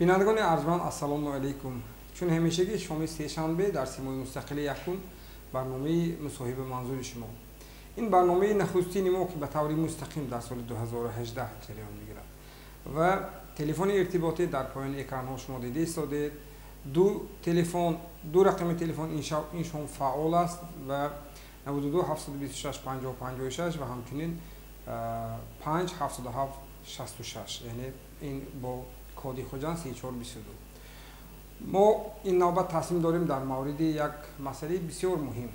Бинандагони арҷманд, ассалому алайкум. Чун ҳамешагӣ шоми сешанбе дар Симои Мустақили якум барномаи мусоҳиба манзури шумо. Ин барномаи нахустини мо, ки ба таври мустақим дар соли 2018 ҷараён мегирад ва телефони иртиботӣ дар поёни экранҳо шумо дида истодед. Ду телефон, ду рақами телефон ин шом фаъол аст ва 92 726 50 56 ва ҳамчунин 5 77 66, яъне ин бо коди Хуҷанд 3422. Мо ин навбат тасмим дорем дар мавриди як масъалаи бисёр муҳим,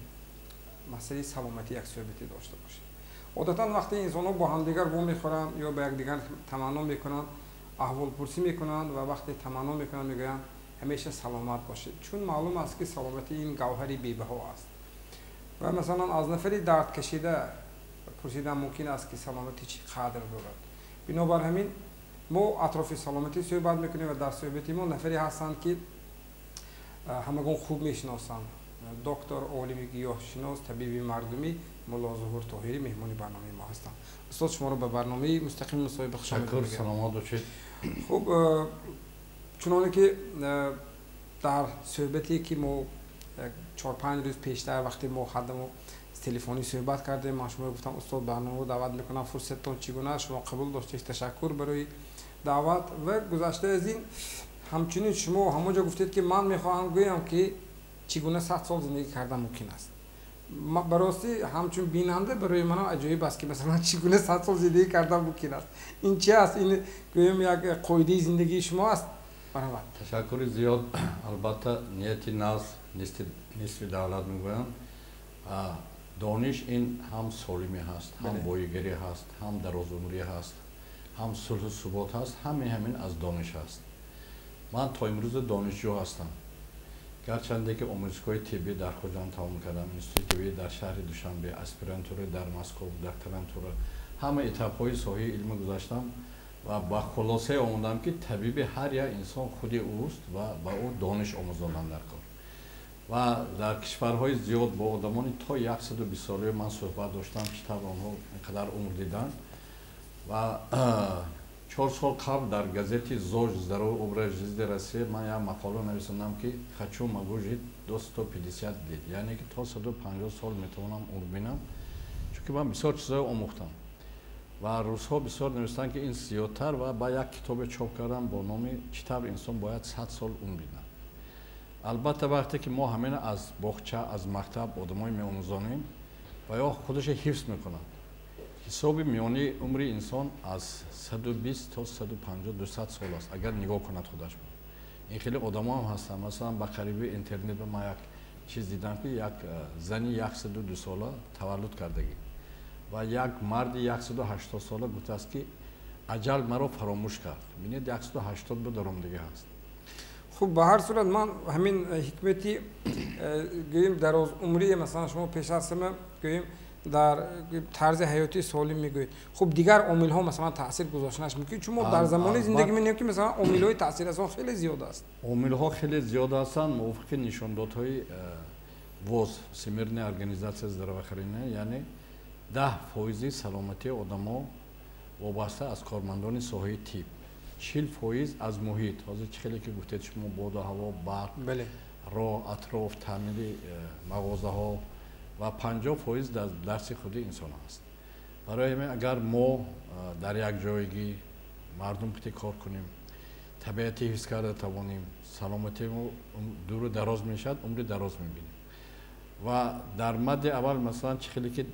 масъалаи саломатӣ як суҳбате дошта бошем. Одатан вақте инсонҳо бо ҳамдигар вомехӯранд ё ба якдигар таманно мекунанд, аҳволпурсӣ мекунанд ва вақте таманно мекунанд, мегӯянд: «Ҳамеша саломат бошед», чун маълум аст, ки саломатӣ ин гавҳари бебаҳо аст. Ва масалан, аз нафари дардкашида пурсидан мумкин аст, ки саломатӣ чӣ қадр дорад. Бинобар ҳамин мо атрофи саломатӣ суҳбат мекунем ва дар суҳбати мо нафаре ҳастанд, ки ҳамагон хуб мешиносанд: доктор, олими гиёҳшинос, табиби мардумӣ Мулло Зуҳур Тоҳирӣ меҳмони барномаи мо ҳастанд. Устод, шуморо ба барномаи мустақими мусоҳиба хуш омадед. Саломат бошед. Хуб, чуноне ки дар суҳбате, ки мо 4-5 рӯз пештар, вақте мо ҳардамо телефонӣ суҳбат кардем, ман шуморо гуфтам: «Устод, барномаро даъват мекунам, фурсаттон чӣ гуна аст?» Шумо қабул доштед. Ташаккур барои даъват. Ва гузашта аз ин, ҳамчунин шумо ҳамон ҷо гуфтед, ки ман мехоҳам гӯям, ки чӣ гуна 100 сол зиндагӣ кардан мумкин аст. Ба ростӣ, ҳамчун бинанда барои манам аҷоиб аст, ки масалан, чӣ гуна 100 сол зиндагӣ кардан мумкин аст? Ин чи аст? Ин гӯем, як қоидаи зиндагии шумо аст? Марҳамат. Ташаккури зиёд. Албатта, нияти нағз нисфи давлат мегӯянд. Дониш ин ҳам солимӣ ҳаст, ҳам боигарӣ ҳаст, ҳам дарозумрӣ ҳаст, ҳам сулҳу субот ҳаст. Ҳамаи ҳамин аз дониш ҳаст. Ман то имрӯза донишҷӯ ҳастам, гарчанде ки омӯзишгоҳи тиббӣ дар Хуҷанд тамом кардам, институти тиббӣ дар шаҳри Душанбе, аспирантура дар Москов, докторантура, ҳама этапҳои соҳаи илмӣ гузаштам ва ба хулосае омадам, ки табиби ҳар як инсон худи ӯст ва ба ӯ дониш омӯзондан дар кор. Ва дар кишварҳои зиёд бо одамони то 120 солаи ман суҳбат доштам, чӣ тавр онҳо ин қадар умр диданд. Ва 4 сол қабл дар газети «ЗОЖ, здоровый образ жизни Россия» ман як мақола нависондам, ки «Хочу, могу жить до 150 лет», яъне ки то 150 сол метавонам умр бинам, чунки ман бисёр чизҳое омӯхтам. Ва русҳо бисёр навистанд, ки ин зиёдтар. Ва ба як китобе чоп кардам бо номи «Чӣ тавр инсон бояд 100 сол умр бинад». Албатта, вақте ки мо ҳамина аз боғча, аз мактаб одамое меомӯзонем ва ё худашо ҳифз мекунад. Ҳисоби миёнии умри инсон аз 120 то 150, 200 сол аст, агар нигоҳ кунад худаш. Ин хеле одамо ҳам ҳастанд. Масалан, ба қариби интернет ман як чиз дидам, ки як зани 102 сола таваллуд кардагӣ ва як марди 180 сола гуфтааст, ки аҷал маро фаромӯш кард. Бинед, 180 ба даромдагӣ ҳаст. Хуб, ба ҳар сурат, ман ҳамин ҳикмати гӯем, дарозумрие, масалан, шумо пеш аз ҳама, гӯем, дар тарзи ҳаёти солим мегӯед. Хуб, дигар омилҳо, масалан, таъсир гузоштанаш мумкин, чун мо дар замоне зиндагӣ менем, ки масалан, омилҳои таъсиррасон хеле зиёд аст. Омилҳо хеле зиёд ҳастанд. Мувофиқи нишондодҳои ВОЗ, Всемирная организация здравоохранения, яъне 10 фоизи саломатии одамо вобаста аз кормандони соҳаи тиб, 40% аз муҳит. Ҳозир чӣ хеле ки гуфтед шумо, боду ҳаво, барқ, роҳ, атроф, таъмири мағозаҳо ва 50% дар дарси худи инсон аст. Барои ҳамин, агар мо дар як ҷойгӣ мардум пити кор кунем, табиати ҳифз карда тавонем, саломатии мо дуру дароз мешавад, умри дароз мебинем. Ва дар мадди аввал, масалан, чӣ хеле ки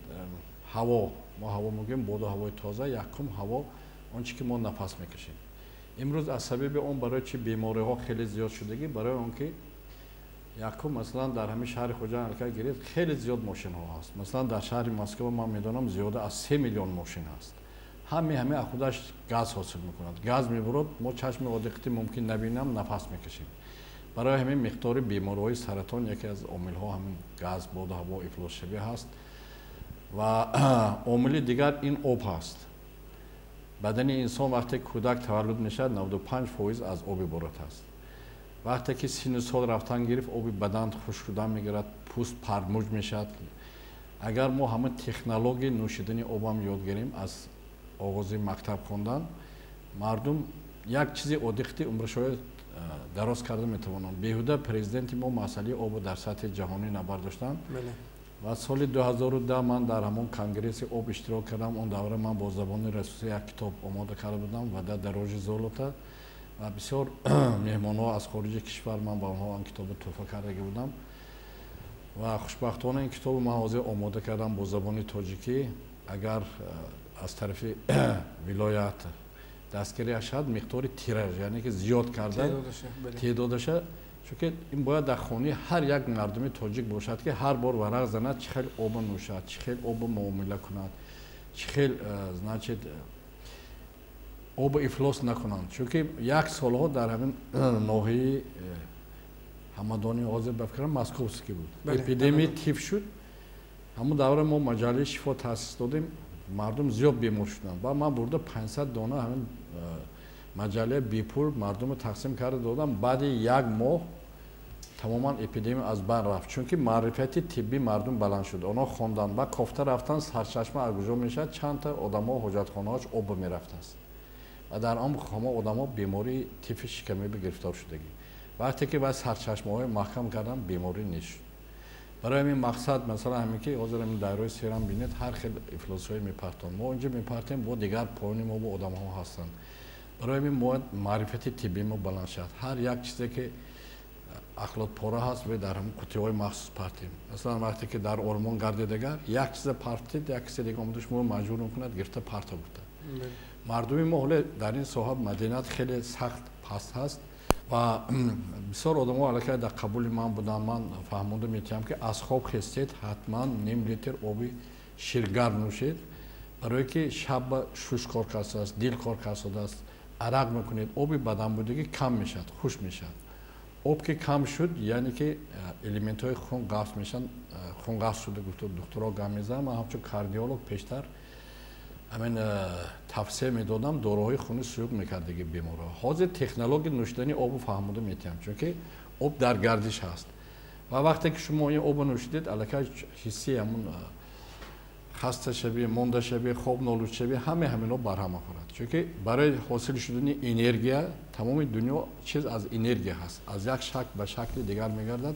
ҳаво, мо ҳаво мегӯем, боду ҳавои тоза, якум ҳаво, он чӣ ки мо нафас мекашем. Имрӯз аз сабаби он барои чи бемориҳо хеле зиёд шудагӣ? Барои он ки якум, масалан, дар ҳамин шаҳри Хуҷанд аллакай гирифт, хеле зиёд мошинҳо ҳаст. Масалан, дар шаҳри Москва, ман медонам, зиёда аз 3 миллион мошин ҳаст. Ҳаме аз худаш газ ҳосил мекунад, газ мебурад, мо чашми оддиқити мумкин набинам, нафас мекашем. Барои ҳамин миқдори бемориҳои саратон, яке аз омилҳо ҳамин газ, боду ҳаво ифлосшавӣ ҳаст. Ва омили дигар ин об ҳаст. Бадани инсон, вақте кӯдак таваллуд мешавад, 95% аз об иборат аст. Вақте ки сину сол рафтан гирифт, оби бадан хушк шудан мегирад, пӯст пармуҷ мешавад. Агар мо ҳамин технологияи нӯшидани обам ёд гирем аз оғози мактаб хондан, мардум як чизи оддиқити умрашоя. дароз карда метавонам. Беҳуда президенти мо масъалаи обро дар сатҳи ҷаҳонӣ набардоштанд. Ва соли 2010 ман дар ҳамон конгресси об иштирок кардам. Он давра ман бо забони русӣ як китоб омода карда будам, «Вода дороже золота», ва бисёр меҳмонҳо аз хориҷи кишвар, ман ба онҳо он китобро тӯҳфа кардагӣ будам. Ва хушбахтона ин китобро ман ҳозир омода кардам бо забони тоҷикӣ. Агар аз тарафи вилоят дастгирӣ шавад, миқдори тираж, яъне ки зиёд карда теъдодаша, чунки ин бояд дар хонаи ҳар як мардуми тоҷик бошад, ки ҳар бор варақ занад, чӣ хел оба нӯшад, чӣ хел оба муомила кунад, чӣ хел, значит, оба ифлос накунанд. Чунки як солҳо дар ҳамин ноҳияи Ҳамадони, ҳозир ба фикрам, Московский буд, эпидемияи тиф шуд. Ҳамон давра мо маҷаллаи Шифо таъсис додем, мардум зиёд бемор шуданд ва ман бурда 500 дона ҳамин маҷаллаи бепул мардумро тақсим карда додам. Баъди як моҳ тамоман эпидемия аз байн рафт, чунки маърифати тиббии мардум баланд шуд. Онҳо хонданд ва кофта рафтанд, сарчашма аз куҷо мешавад. Чандта одамо ҳоҷатхонаҳош об мерафтааст ва дар он ҳама одамо бемории тифи шикамиби гирифтор шудагӣ. Вақте ки вай сарчашмаҳои маҳкам карданд, беморӣ нест шуд. Барои ҳамин мақсад, масалан, ҳамин ки ҳозир ҳамин дарёи Серам бинед, ҳар хел ифлосиҳое мепартонад. Мо инҷо мепартем, бо дигар поёни мо бо одамҳо ҳастанд. Барои ҳамин бояд маърифати тиббии мо баланд шавад. Ҳар як чизе ки ахлотпора ҳаст, ве дар ҳамин қутиҳои махсус партем. Масалан, вақте ки дар Олмон гардидагар, як чиза партид, як кисе дига омада шуморо маҷбур мекунад гирифта парта гуфта. Мардуми мо ҳоле дар ин соҳа маданият хеле сахт паст ҳаст ва бисёр одамо аллакай дар қабули ман буданд. Ман фаҳмонда метиҳам, ки аз хоб хестед, ҳатман ним литр оби ширгарм нӯшед, барое ки шаб шуш кор кардааст, дил кор кардааст, арақ мекунед, оби баданбудагӣ кам мешавад, хуш мешавад. Об ки кам шуд, яъне ки элементҳои хун ғафз мешаванд. Хун ғафз шуда гуфта духтуро гап мезанам. Ман ҳамчун кардиолог пештар ҳамин тавсия медодам, доруҳои хуни суюқ мекардаги беморҳо. Ҳозир технологияи нӯшидани обу фаҳмода метиҳам, чунки об дар гардиш ҳаст ва вақте ки шумо ин обо нӯшидед, аллакай ҳиссии ҳамун хасташавӣ, мондашавӣ, хоб нолудшавӣ, ҳаме ҳаминҳо барҳам мехӯрад. Чунки барои ҳосил шудани энергия, тамоми дунё чиз аз энергия ҳаст, аз як шакл ба шакли дигар мегардад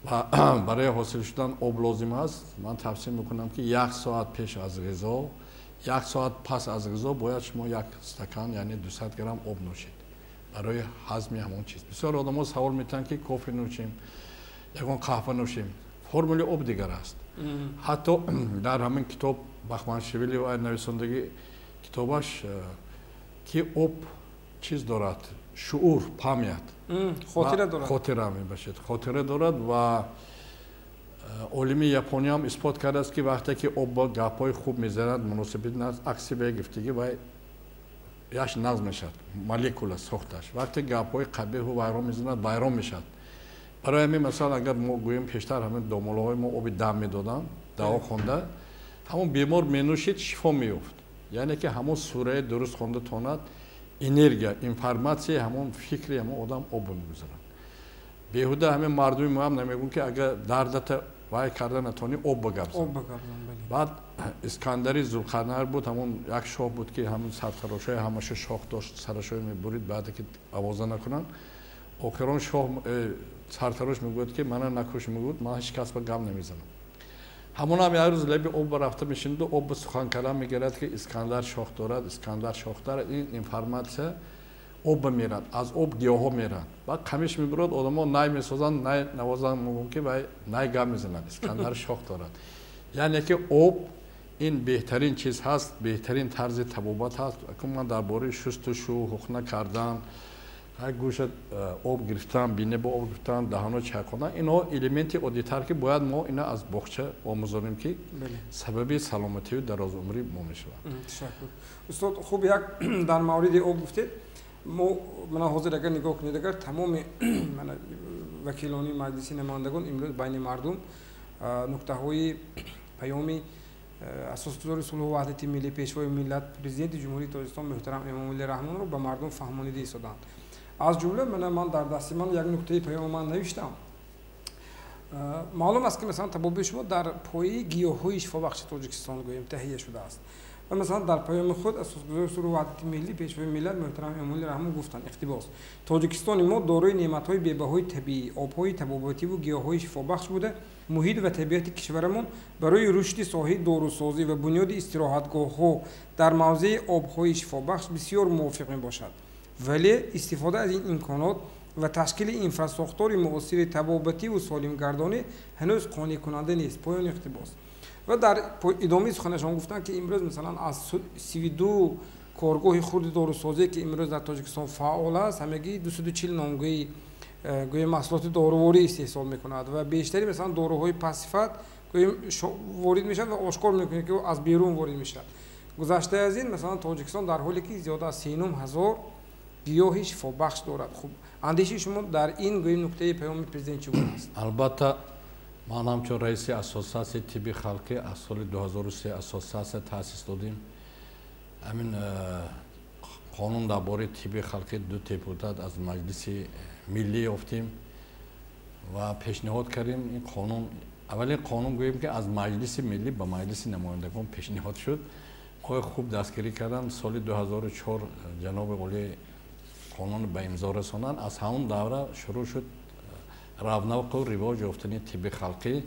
ва барои ҳосил шудан об лозим аст. Ман тавсия мекунам, ки як соат пеш аз ғизо, як соат пас аз ғизо бояд шумо як стакан, яъне 200 грамм об нӯшед барои ҳазми ҳамон чиз. Бисёр одамо савол метиҳанд, ки кофе нӯшем, ягон қаҳва нӯшем. Формули об дигар аст. Ҳатто дар ҳамин китоб Бахманшвили ва нависондагӣ китобаш, ки об чиз дорад, шуур, память. Хотира дорад. Хотира мебошад, хотира дорад. Ва олими япониям исбот кардааст, ки вақте ки об бо гапҳои хуб мезанад, муносибати акси вай гифтагӣ, вай яш нағз мешавад, молекула сохташ. Вақте гапҳои қабеҳу вайрон мезанад, вайрон мешавад. Барои ҳамин, масалан, агар мо гӯем, пештар ҳамин домулоҳои мо оби дам медоданд, дуо хонда, ҳамон бемор менӯшид, шифо меёфт. Яъне ки ҳамон сураи дуруст хонда тонад, энергия, информатсияи ҳамон фикри ҳамон одам об мегузарад. Беҳуда ҳамин мардуми мо ҳам намегӯн, ки агар дардата вай карда натонӣ, об ба гап зан. Баъд Искандари Зулқарнайн буд, ҳамон як шоҳ буд, ки ҳамон сартарошои ҳамаша шох дошт, сарашои мебурид, баъде ки овоза накунанд. Охирон шоҳ сартарош мегӯяд, ки мана накуш, мегӯяд, ман ҳеҷ кас ба гап намезанам. Ҳамонам як рӯз лаби об рафта мешиниду об ба сухан кардан мегирад, ки Искандар шох дорад, Искандар шох дорад. Ин информатсия об ба мерад, аз об гиёҳҳо мерад. Баъд қамиш мебурад, одамо най месозанд, най навозанд, мегӯям, ки вай най гап мезанад, Искандар шох дорад. Яъне ки об ин беҳтарин чиз ҳаст, беҳтарин тарзи табобат ҳаст. Акун ман дар бораи шустушу, ҳухна кардан, гӯша об гирифтан, бинӣ бо об гирифтан, даҳано чайқондан, инҳо элементи оддитар, ки бояд мо ина аз боғча омӯзонем, ки сабаби саломатию дарозумрӣ мо мешавад. Ташаккур, устод. Хуб, як дар мавриди об гуфтед. Мо мана ҳозир агар нигоҳ кунед, агар тамоми вакилони Маҷлиси намояндагон имрӯз байни мардум нуктаҳои паёми асосгузори сулҳу ваҳдати миллӣ, пешвои миллат, Президенти Ҷумҳурии Тоҷикистон муҳтарам Эмомалӣ Раҳмонро ба мардум фаҳмонида истоданд. Аз ҷумла мана ман дар дасти ман як нуктаи паёма ман навиштам. Маълум аст, ки масалан табобати шумо дар пояи гиёҳҳои шифобахши Тоҷикистон гӯем таҳия шудааст. Ва масалан дар паёми худ асосгузори сулҳу ваҳдати миллӣ, пешвои миллат муҳтарам Эмомалӣ Раҳмон гуфтанд: иқтибос, Тоҷикистони мо дорои неъматҳои бебаҳои табиӣ, обҳои табобативу гиёҳҳои шифобахш буда, муҳит ва табиати кишварамон барои рушди соҳаи дорусозӣ ва бунёди истироҳатгоҳҳо дар мавзеи обҳои шифобахш бисёр мувофиқ мебошад. Вале истифода аз ин имконот ва ташкили инфрасохтори муосири табобативу солимгардонӣ ҳанӯз қонеъкунанда нест. Поёни иқтибос. Ва дар идомаи суханашон гуфтанд, ки имрӯз масалан аз 32 коргоҳи хурди дорусозӣ, ки имрӯз дар Тоҷикистон фаъол аст, ҳамагӣ 240 номгӯи гӯи маҳсулоти доруворӣ истеҳсол мекунад ва бештари масалан доруҳои пастсифат гӯи ворид мешавад ва ошкор мекунад, ки аз берун ворид мешавад. Гузашта аз ин, масалан Тоҷикистон дар ҳоле ки зиёда аз 39 000 гиёҳи шифобахш дорад. Хуб, андешаи шумо дар ин гӯи нуктаи паёми президент чӣ гуна аст? Албатта, ман ҳамчун раиси Ассотсиатсияи тибби халқӣ аз соли 2003 ассотсиатсия таъсис додем. Ҳамин қонун дар бораи тибби халқӣ ду депутат аз Маҷлиси миллӣ ёфтем ва пешниҳод кардем. Ин қонун аввалин қонун гӯем, ки аз Маҷлиси миллӣ ба Маҷлиси намояндагон пешниҳод шуд. Мои хуб дастгирӣ карданд. Соли 2004 ҷаноби олӣ қонун ба имзо расонанд. Аз ҳамон давра шурӯъ шуд равнақу ривоҷ ёфтани тибби халқӣ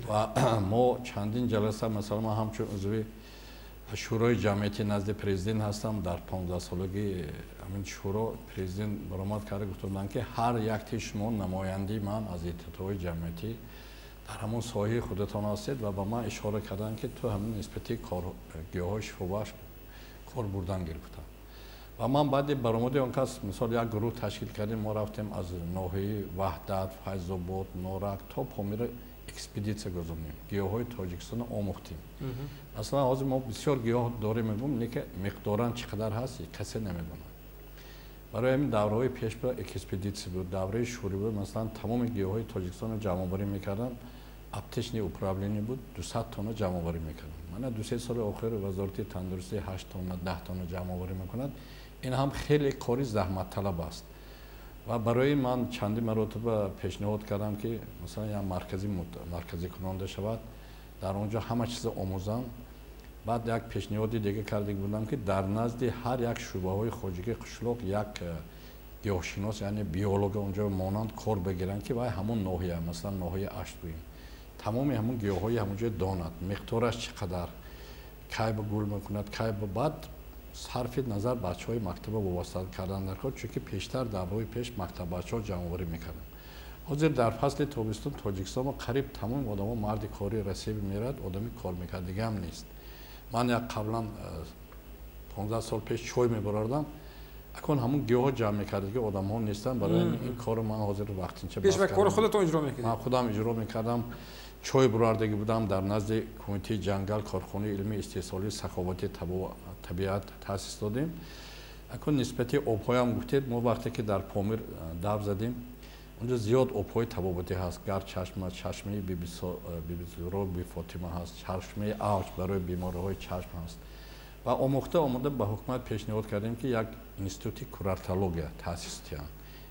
ва мо чандин ҷаласа, масалан ман ҳамчун узви Шӯрои ҷамъиятӣ назди президент ҳастам, дар 15-солагии ҳамин шӯро президент баромад карда гуфтуданд, ки ҳар якти шумо намояндаи ман аз иттиҳодҳои ҷамъиятӣ дар ҳамон соҳаи худатон ҳастед ва ба ман ишора карданд, ки ту ҳамин нисбати гиёҳҳои шифобахш кор бурдан гирифтам. Ва ман баъди баромади он кас, мисол, як гурӯҳ ташкил кардем. Мо рафтем аз ноҳияи Ваҳдат, Файзобод, Норак то Помира экспедитсия гузаронем, гиёҳҳои Тоҷикистонро омӯхтем. Масалан, ҳозир мо бисёр гиёҳ дорем, мегӯм, лекин миқдоран чӣ қадар ҳаст, касе намедонад. Барои ҳамин давраҳои пешба экспедитсия буд, давраи шӯрӣ буд, масалан, тамоми гиёҳҳои Тоҷикистонро ҷамъоварӣ мекарданд. Аптечное управление буд, 200 тонна ҷамъоварӣ мекарданд. Мана 2-се соли охир Вазорати тандурустӣ 8 тонна, 10 тонна ҷамъоварӣ мекунад. Ин ҳам хеле кори заҳматталаб аст ва барои ман чанди маротиба пешниҳод кардам, ки масалан як марказӣ марказӣ кунонда шавад, дар он ҷо ҳама чизро омӯзанд. Баъд як пешниҳоди дига карда будам, ки дар назди ҳар як шӯъбаҳои хоҷагии қишлоқ як гиёҳшинос, яъне биолога онҷо монанд кор бигиранд, ки вай ҳамон ноҳия, масалан ноҳияи Ашт гӯем, тамоми ҳамон гиёҳҳои ҳамон ҷо донад, миқдораш чӣ қадар, кай ба гул мекунад, кай ба. Баъд сарфи назар бачаҳои мактаба вобаста кардан дар кор, чунки пештар, давраҳои пеш, мактаббачаҳо ҷамъоварӣ мекарданд. Ҳозир дар фасли тобистон Тоҷикистон қариб тамоми одамо марди кори Россия мерад, одами кор мекард дигаам нест. Ман як қаблан 15 сол пеш чой мебарордам, акун ҳамон гиёҳо ҷамъ мекард, ки одамҳо нестанд. Барои ин корро ман ҳозир вақтинча кори худатон иҷро мекардед? Ман худам иҷро мекардам. Чой бурардагӣ будам, дар назди кумитаи ҷангал корхонаи илмии истеҳсолии саховати табиат таъсис додем. Акун нисбати обҳоям гуфтед, мо вақте ки дар Помир давр задем, онҷо зиёд обҳои табобатӣ ҳаст: Гарчашма, чашмаи Бибизуро, Бифотима ҳаст, чашмаи Авҷ барои бемориҳои чашм ҳаст. Ва омӯхта омода ба ҳукумат пешниҳод кардем, ки як институти курортология таъсис диҳанд,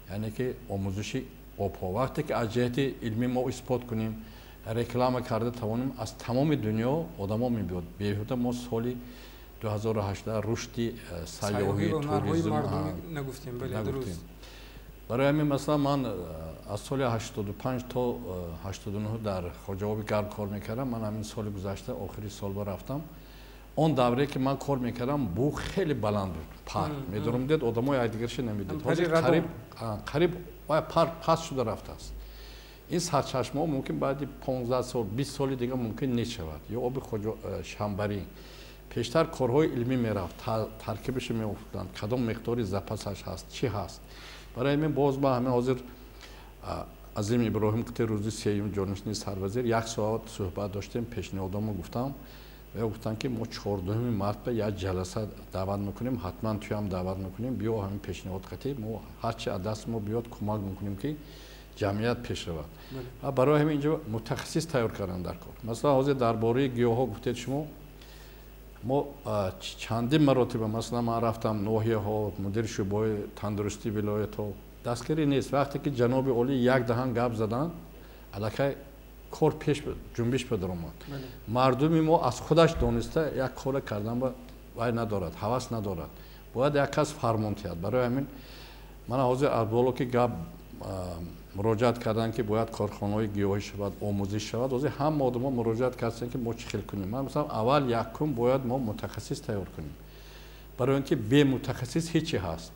яъне ки омӯзиши обҳо. Вақте ки аз ҷиҳати илмӣ мо исбот кунем, реклама карда тавонем, аз тамоми дунё одамо мебиёд. Беҳуда мо соли 2018 рушди сайёҳӣ, туризм нагуфтем. Барои ҳамин, масалан, ман аз соли 85 то 89 дар Хоҷаоби Гарм кор мекардам. Ман ҳамин соли гузашта охири сол ба рафтам. Он даврае ки ман кор мекардам, буғ хеле баланд буд, пар медорам дед, одамои якдигарша намедид. Қариб пар паст шуда рафтааст. Ин сарчашмаҳо мумкин баъди 15 сол, 20 соли дига мумкин нест шавад. Ё оби Шамбарӣ, пештар корҳои илмӣ мерафт, таркибашо меофтанд, кадом миқдори запасаш ҳаст, чӣ ҳаст. Барои ҳамин боз ма ҳамин ҳозир Азим Иброҳим қити рӯзи сеюм ҷонишини сарвазир як соат суҳбат доштем, пешниҳодомо гуфтам ва гуфтанд, ки мо 14 март ба як ҷаласа даъват мекунем, ҳатман туям даъват мекунем, биё, ҳамин пешниҳод қатӣ мо ҳарчи аз даст мо биёд кӯмак мекунем, ки ҷамъият пеш равад. Ва барои ҳамин инҷо мутахассис тайёр кардан дар кор. Масалан, ҳозир дар бораи гиёҳҳо гуфтед шумо, мо чандин маротиба, масалан, ман рафтам ноҳияҳо, мудири шӯъбаҳои тандурустии вилоятҳо, дастгирӣ нест. Вақте ки ҷаноби олӣ як даҳан гап заданд, аллакай Кор пеш ҷунбиш ба даромад. Мардуми мо аз худаш дониста як кора кардан ба вай надорад, ҳавас надорад. Бояд як кас фармон диҳад. Барои ҳамин мана ҳозир аз боло ки гап муроҷиат карданд, ки бояд корхонаҳои гиёҳӣ шавад, омӯзиш шавад. Ҳозир ҳама одамо муроҷиат карданд, ки мо чӣ хел кунем. Ман масалан аввал якум бояд мо мутахассис тайёр кунем. Барои ин ки бе мутахассис ҳеҷ чи ҳаст.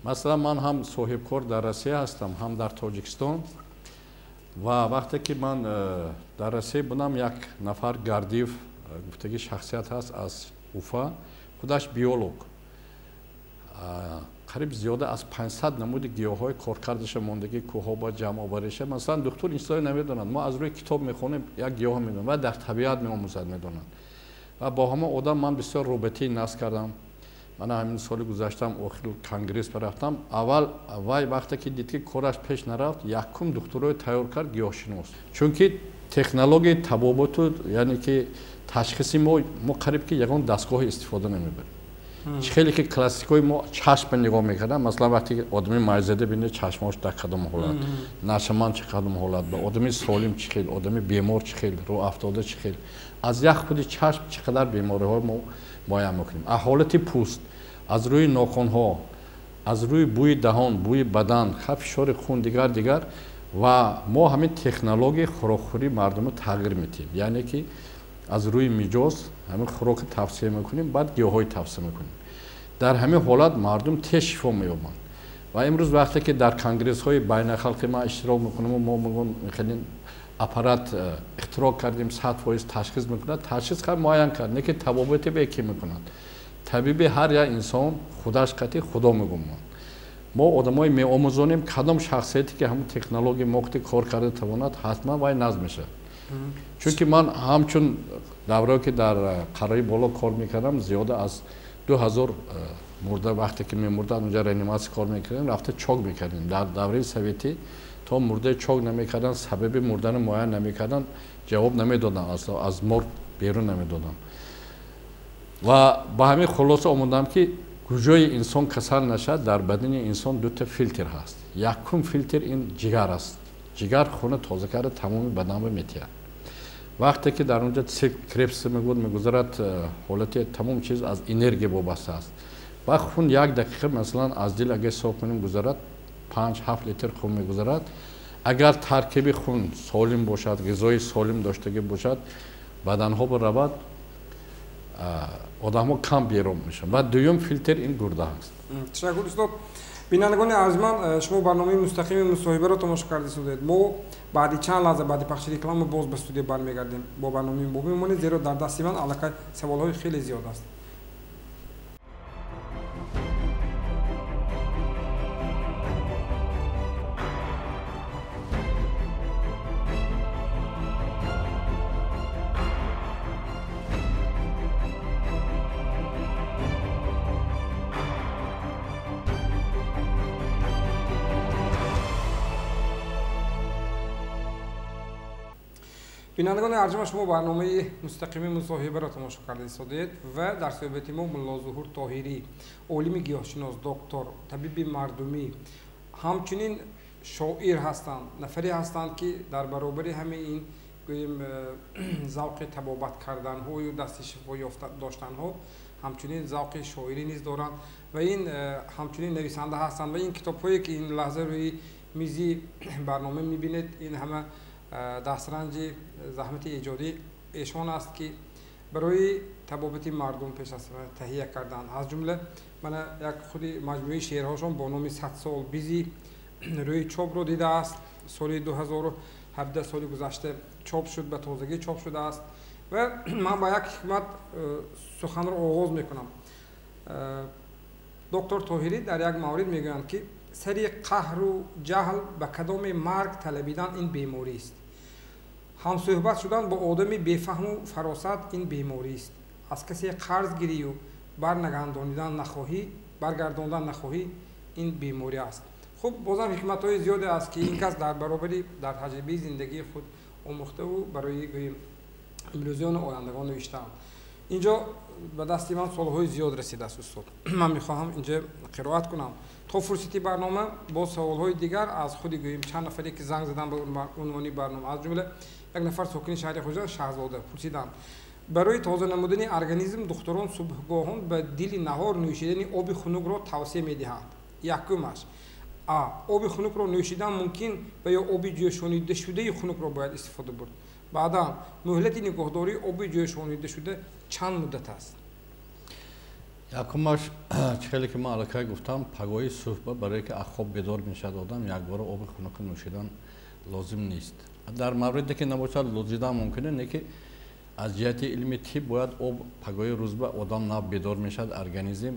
Масалан ман ҳам соҳибкор дар Россия ҳастам, ҳам дар Тоҷикистон. Ва вақте ки ман дар Россия будам, як нафар Гардиев гуфтаги шахсият ҳаст аз Уфа, худаш биолог. Қариб зиёда аз 500 намуди гиёҳҳои коркардаша мондагӣ кӯҳҳо ба ҷамъовариша. Масалан духтур ин чизҳоро намедонад. Мо аз рӯи китоб мехонем, як гиёҳ медонем ва дар табиат меомӯзад, медонад. Ва бо ҳама одам ман бисёр робитаи насб кардам. Мана ҳамин соли гузаштам охир конгресс рафтам. Аввал вай вақте ки дид, ки кораш пеш нарафт, якум духтурҳои тайёр кард гиёҳшинос. Чунки технологияи табобату, яъне ки ташхиси мо қариб ки ягон дастгоҳи истифода намебарем. Чӣ хеле ки классикҳои мо чашм нигоҳ мекарданд, масалан вақте ки одами майзада бинед, чашмош дар кадом ҳолат, нашаман чӣ кадом ҳолат, ба одами солим чӣ хел, одами бемор чӣ хел, рӯ афтода чӣ хел, аз як худи чашм чӣ қадар бемориҳо мо муайян мекунем. Аз ҳолати пӯст, аз рӯи нохунҳо, аз рӯи бӯи даҳон, бӯи бадан, фишори хун, дигар дигар. Ва мо ҳамин технологияи хӯрокхӯрии мардумро тағйир медиҳем, яъне ки аз рӯи миҷоз ҳамин хӯроки тавсия мекунем, баъд гиёҳҳои тавсия мекунем. Дар ҳамин ҳолат мардум тез шифо меёбанд. Ва имрӯз вақте ки дар конгрессҳои байналхалқӣ ман иштирок мекунам, мо мегӯем хеле аппарат ихтироъ кардем, 100% ташхис мекунад. Ташхис хай муайян кард, не ки табобати бе ки мекунад. Табиби ҳар як инсон худаш қати худо мегӯм. Мо одамои меомӯзонем, кадом шахсияте ки ҳамун технология моқти кор карда тавонад, ҳатман вай назм мешавад. Чунки ман ҳамчун даврое ки дар қарои боло кор мекардам, зиёда аз 2000 мурда вақте ки мемурданд, унҷа реаниматсия кор мекардем, рафта чок мекардем. Дар давраи советӣ то мурдаи чок намекарданд, сабаби мурдани муайян намекарданд, ҷавоб намедоданд, асло аз морг берун намедоданд. Ва ба ҳамин хулоса омадам, ки куҷои инсон касал нашад, дар бадани инсон дута филтр ҳаст. Якум филтр ин ҷигар аст. Ҷигар хуна тоза карда тамоми баданро метиҳад. Вақте ки дар онҷа цикл Кребс мегӯяд мегузарад, ҳолати тамом чиз аз энергия вобаста аст. Ва хун як дақиқа масалан аз дил агар ҳисоб кунем гузарад, 5-7 литр хун мегузарад. Агар таркиби хун солим бошад, ғизои солим доштагӣ бошад, баданҳо биравад, одамҳо кам берун мешаванд. Ва дуюм филтр ин гурда аст. Ташаккур, устод. Бинандагони арзманд, шумо барномаи мустақими мусоҳибаро тамошо карда истодед. Мо баъди чанд лаҳза, баъди пахши реклама боз ба студия бармегардем. Бо барномаи мо бимонед, зеро дар дасти ман аллакай саволҳои хеле зиёд аст. Бинандагони арҷманд, шумо барномаи мустақими мусоҳибаро тамошо карда истодед ва дар суҳбати мо Мулло Зуҳур Тоҳирӣ, олими гиёҳшинос, доктор, табиби мардумӣ, ҳамчунин шоир ҳастанд, нафаре ҳастанд, ки дар баробари ҳамаи ин гӯем завқи табобат карданҳою дасти шифо доштанҳо, ҳамчунин завқи шоирӣ низ доранд ва ин ҳамчунин нависанда ҳастанд. Ва ин китобҳое ки ин лаҳза рӯи мизи барнома мебинед, ин ҳама дастранҷи заҳмати эҷодӣ эшон аст, ки барои табобати мардум пеш аз ҳама таҳия карданд. Аз ҷумла мана як худи маҷмӯаи шеърҳошон бо номи «Сад сол бизи» рӯи чопро дидааст. Соли 2017, соли гузашта чоп шуд, ба тозагӣ чоп шудааст. Ва ман ба як ҳикмат суханро оғоз мекунам. Доктор Тоҳирӣ дар як маврид мегӯянд, ки сари қаҳру ҷаҳл ба кадоми марг талабидан ин беморист, ҳамсӯҳбат шудан бо одами бефаҳму фаросат ин беморист, аз касе қарз гирию баргардондан нахоҳӣ ин беморӣ аст. Хуб, бозам ҳикматҳои зиёде аст, ки ин кас дар баробари дар таҷрибаи зиндагии худ омӯхтаву барои гӯем имрӯзиёну ояндагон навиштаанд. Инҷо ба дасти ман суолҳои зиёд расидааст, устод. Ман мехоҳам инҷо қироат кунам то фурсати барнома. Боз саволҳои дигар аз худи гӯем чанд нафаре ки занг задан ба унвони барнома, аз ҷумла Як нафар сокини шаҳри Хуҷанд, Шаҳзода, пурсиданд: барои тоза намудани организм духтурон субҳгоҳон ба дили наҳор нӯшидани оби хунукро тавсия медиҳанд. Якумаш, а оби хунукро нӯшидан мумкин ва ё оби ҷӯшонидашудаи хунукро бояд истифода бурд? Баъдан, муҳлати нигоҳдории оби ҷӯшонидашуда чанд муддат аст? Якумаш, чӣ хеле ки ман аллакай гуфтам, пагоҳи субҳ, барое ки аз хоб бедор мешавад одам, якбора оби хунук нӯшидан лозим нест. Дар мавриде ки набошад, лозидан мумкин, не ки аз ҷиҳати илми тиб бояд об пагоҳи рӯзба одам нав бедор мешавад, организм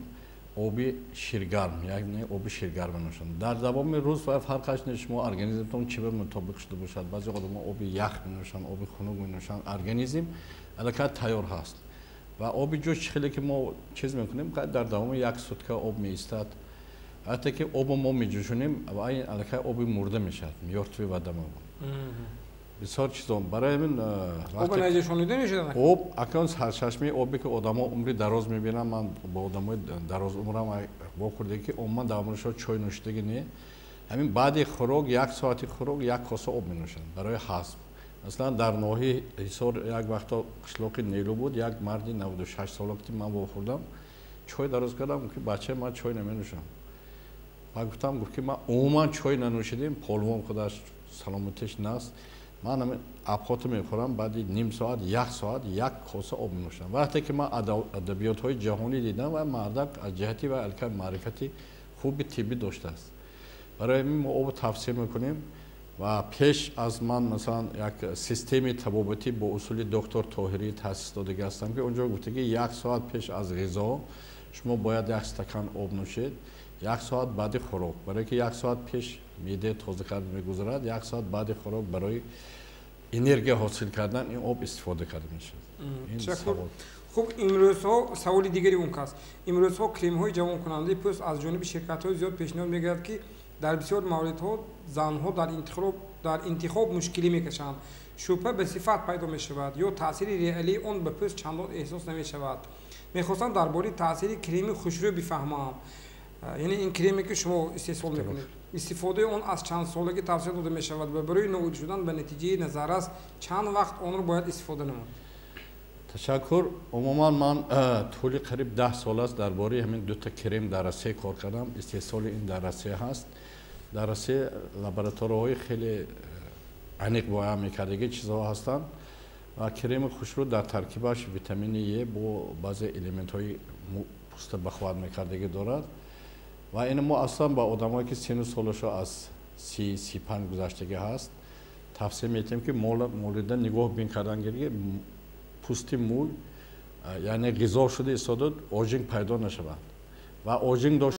оби ширгарм, яъне оби ширгарм менӯшанд. Дар давоми рӯз ва фарқаш нест, шумо организмтон чӣ ба мутобиқ шуда бошад. Баъзе одамо оби ях менӯшанд, оби хунук менӯшанд, организм аллакай тайёр ҳаст. Ва оби ҷӯш, чӣ хеле ки мо чиз мекунем, дар давоми як сутка об меистад. Вақте ки обо мо меҷӯшонем, ва ин аллакай оби мурда мешавад, мёртвый вода мегӯям. Бисёр чизон барои ҳамин. Об наҷӯшонида мешавад? Об акнун сарчашмаи обе ки одамо умри дароз мебинанд, ман бо одамои дарозумрам вохӯрде, ки умуман дар умрашон чой нӯшидагӣ не, ҳамин баъди хӯрок, як соати хӯрок як коса об менӯшанд барои ҳазм. Масалан, дар ноҳияи Ҳисор як вақто қишлоқи Нелу буд, як марди 96 сола ки ман вохӯрдам, чой дароз кардам, ки бачаи ман чой наменӯшам. Ба гуфтам, гуфт ки ман умуман чой нанӯшидем, полвон худаш саломатиш наст, ман ҳамин обхото мехӯрам, баъди ним соат, як соат як коса об менӯшам. Вақте ки ман адабиётҳои ҷаҳонӣ дидам, ва мардак аз ҷиҳати ва аллакай маърифати хуби тиббӣ доштааст. Барои ҳамин мо обо тавсия мекунем. Ва пеш аз ман, масалан, як системаи табобатӣ бо усули доктор Тоҳирӣ таъсис додагӣ ҳастам, ки онҷо гуфта ки як соат пеш аз ғизо шумо бояд як стакан об нӯшед, як соат баъди хӯрок, барое ки як соат пеш меъдаи тоза карда мегузарад, як соат баъди хӯрок барои энергия ҳосил кардан ин об истифода карда мешавад. Хуб, имрӯзҳо саволи дигари он кас: имрӯзҳо кремҳои ҷавонкунандаи пӯст аз ҷониби ширкатҳои зиёд пешниҳод мегардад, ки дар бисёр мавридҳо занҳо дар интихоб мушкилӣ мекашанд. Шубҳа ба сифат пайдо мешавад ё таъсири реалии он ба пӯст чандон эҳсос намешавад. Мехостам дар бораи таъсири креми хушрӯ бифаҳмам, яъне ин креме ки шумо истеҳсол мекунед. Истифодаи он аз чанд солагӣ тавсия дода мешавад ва барои ноил шудан ба натиҷаи назаррас чанд вақт онро бояд истифода намуд? Ташаккур. Умуман, ман тӯли қариб 10 сол аст дар бораи ҳамин дута крем дар Россия кор кардам. Истеҳсоли ин дар Россия ҳаст. Дар Россия лабораторияҳои хеле аниқ муайян мекардагӣ чизҳо ҳастанд. Ва креми хушрӯ дар таркибаш витамини Е бо баъзе элементҳои пӯста бахувват мекардагӣ дорад. Ва ин мо аслан ба одамое ки сину солашо аз 30, 35 гузаштагӣ ҳаст, тавсия метиҳем, ки молида нигоҳ бин кардан, ки пӯсти мӯй, яъне ғизо шуда истода, ожинг пайдо нашавад ва ожинг дошт.